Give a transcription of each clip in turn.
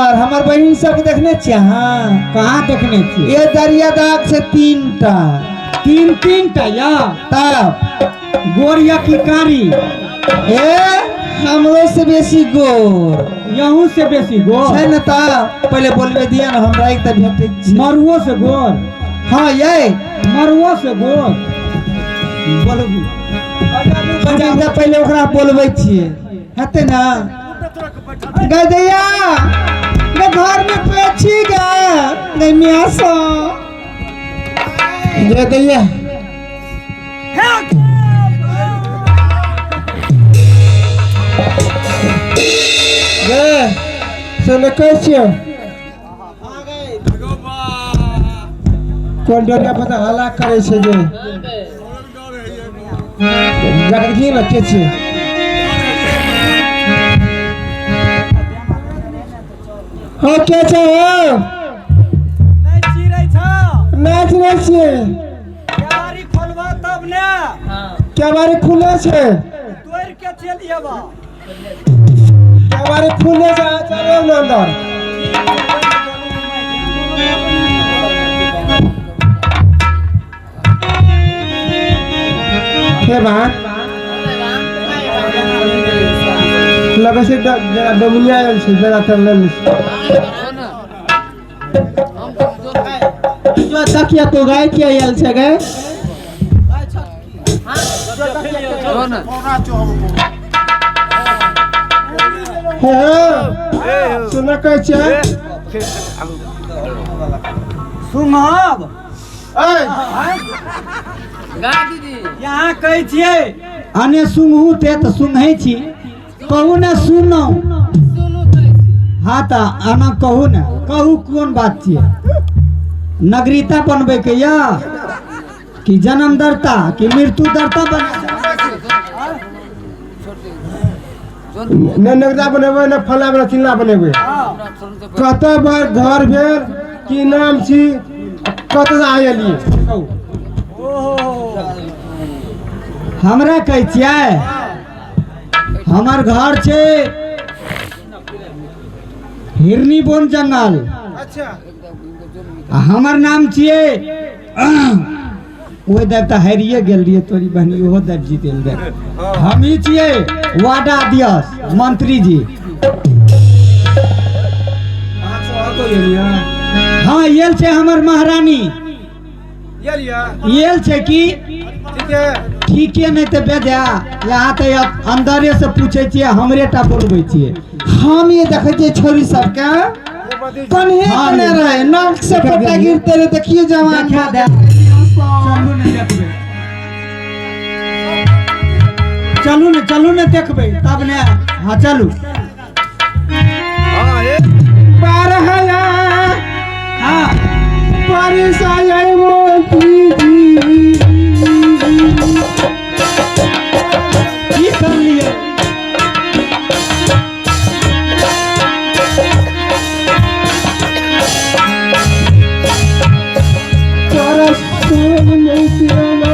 सुनर हमर बहिन सब देखने छियै अहाँ? कहाँ देखने छियै? ये दरिया दाग छै 3टा। तीन तीन टा या? तब गोर या की कारी? ए हमरो से बेसी गोर। यहू से बेसी गोर छै ने? तब पहिले बोलबे दिया ने, हमरा एक तऽ भेटै छै। मरुओ से गोर? हाँ ये मरुओ से गोर बोलबू। बजा पहिले ओकरा बोलबै छियै, हेतै ने? गदैया गे, घर में पेची गे नहीं मियाँ सो गदैया। गे सुन, कहै छियौ कोन डोरिया पर तऽ हल्ला करै छै जे जाके देखिए ने के छियै। हो के छै हो? नहि चिड़ै छौ? नहि चिड़ै छियै। केवाड़ी खोलबह तब ने। केवाड़ी खुले छै। तोड़ि के चलि अयबह। केवाड़ी खुले छै, चलो ने अंदर। हे बा लगै छै जेना डोमिनिया आयल छै, जेना चलल छै। जो तकिया तो गाय किया आयल छै गे? हे सुन, कहै छियै। सुनब। ऐ यहाँ कहै छियै अने सुनहु ते तऽ सुनै छी, कहू ने सुनौ। हाँ तऽ आना कहू ने, कहू कोन बात छियै? नगरीता बनबैके या कि जन्मदर्ता कि मृत्युदर्ता बन? ने नगदा बनेबै ने फल्ला बने चिल्ला बनेबै। कतऽ बार घर भेल, की नाम छी, कतऽ से आयलियै, कहू। हमरा कहै छियै, हमर घर छै हिरनी बोन जंगल। अच्छा। आ हमर नाम छियै ओहि देव तऽ हारिए गेल रहियै तोरी बहनी, ओहो देव जीत गेल देख। हम ही छियै वार्डा अध्यक्ष मंत्री जी। अहाँ सब आओर कोइ एलियै? हाँ, आयल छै हमर महारानी। एलियै? आयल छै की। ठीक है। ठीके नहि तऽ बेजा, यहाँ तऽ अंदरे से पूछै छियै, हमरे टा बोलबै छियै। हम ये देखै छियै छोरी सबके कन्हे हाँ, कने ये। रहे, नाक से पट्टा गिरते रहे, देखियो जवान। देखा दे, चलू ने देखबै, चलू ने, चलू ने देखबै तब ने। हाँ चलू। 12 हाँ। बारिश आय मोती जी। की करलियै? तोरा सुन सियाना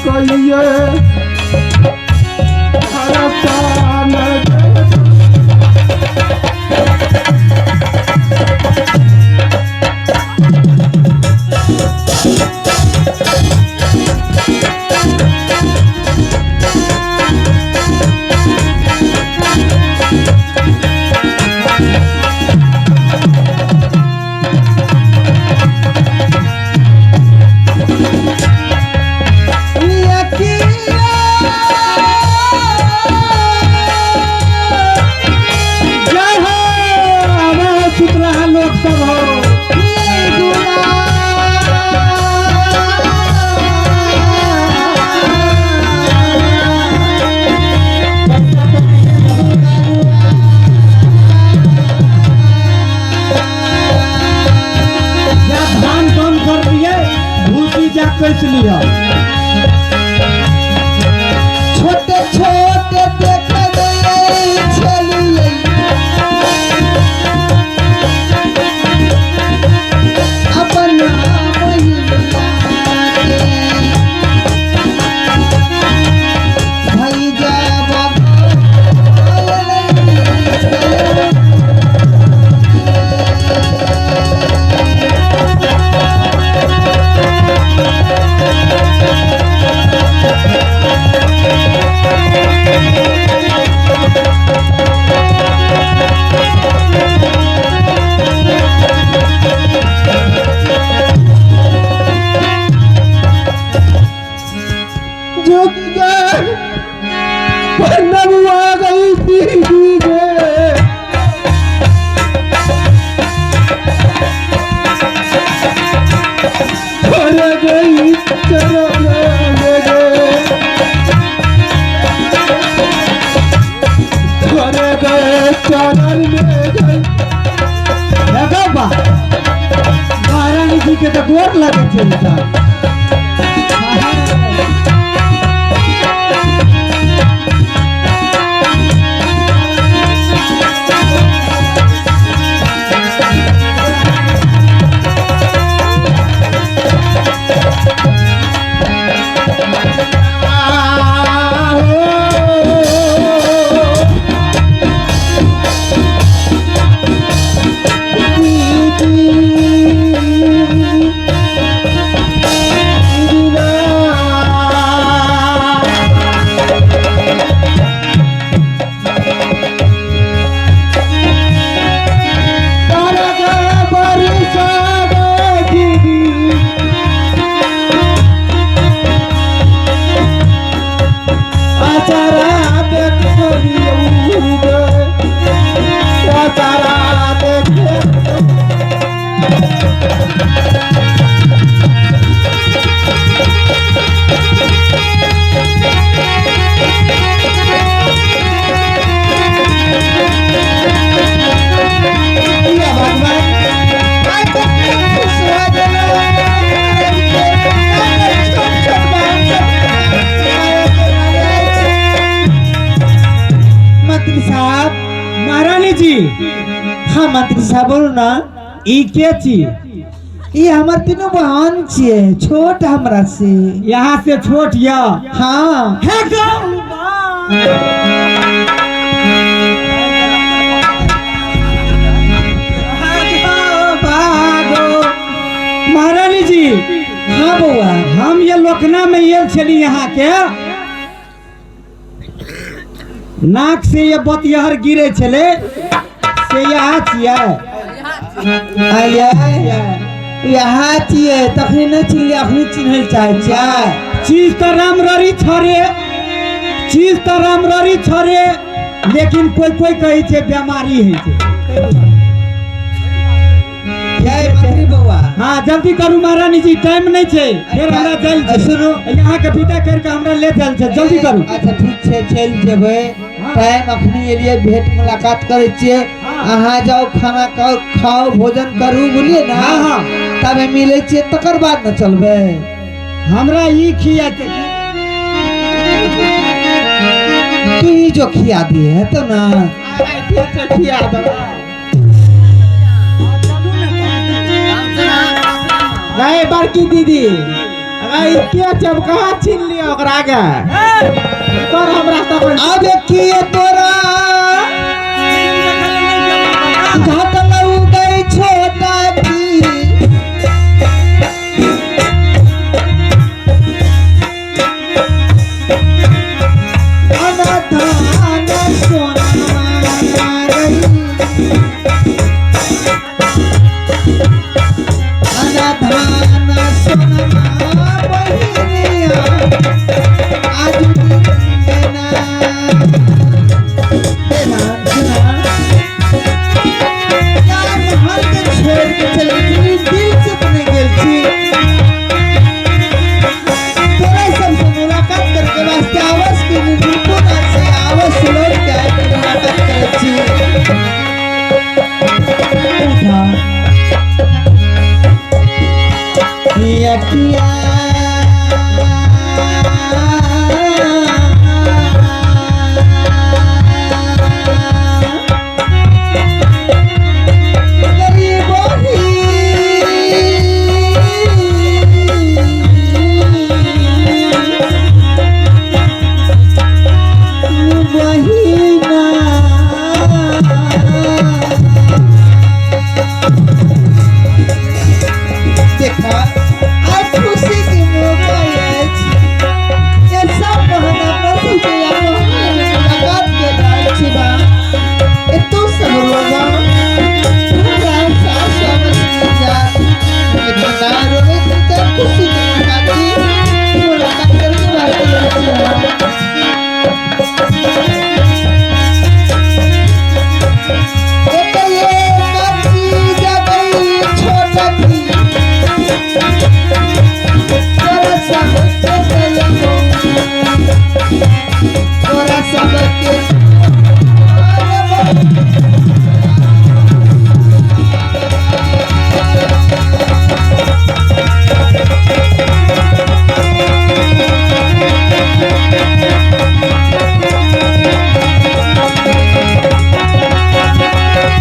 कहिए हरसान। जय हो, आवे हो सुतलाहा लोक सब हो। जा धान कम कर दिए, भूसी जा कैस लिया। छोटे छोटे देख छलियै अपना बहिनिया के, भैया बाबा। के तऽ गोर लगै छै ई सब। या भगवान, आइ कतेक खुश भऽ गेलहुँ। छोट छोट बहन सब माया के मारे अछि। मंत्री साहब। महारानी जी। हाँ मंत्री साहब, बोलू ना। ई के छी? ई हमर तीनू बहन छियै, छोट हमरा से। यहाँ से छोट या? हाँ। हे गौ। महारानी जी। हाँ बौआ। हम ये लोकना में आयल छली, यहाँ के नाक से ये बतिहर गिरे छले, से यहाँ छियै? आया यहाँ छियै, तखनी नहि चिन्हलियै, अखनी चिन्है लए चाहै छियै? चीज तऽ रामररी छरे, चीज तऽ रामररी छरे, लेकिन कोई कोई कहै छै बेमारी होइ छै। जय मंत्री बौआ। हाँ, जल्दी करू महारानी जी, टाइम नहीं छै, फेर हमरा जल्द छै। सुनू। यहाँ के विदा करके हमरा ले चल छै, जल्दी करू। अच्छा ठीक छै, चलि जेबै। हाँ। टाइम अखनी एलियै, भेंट मुलाकात करै छियै। हाँ। अहाँ जाउ, खाना खाउ, खाउ, भोजन करू, बुझलियै ने? हाँ, हाँ। तबे मिलै छियै, तकर बाद ने चलबै। हमरा ई खियाते। तू ही जो खिया दिए है तो ना। खिया देबै। नहीं बड़की दीदी, अगर के जब कहाँ छीन लिया ओकरा के पर हमरा तखन। अब किए तोरा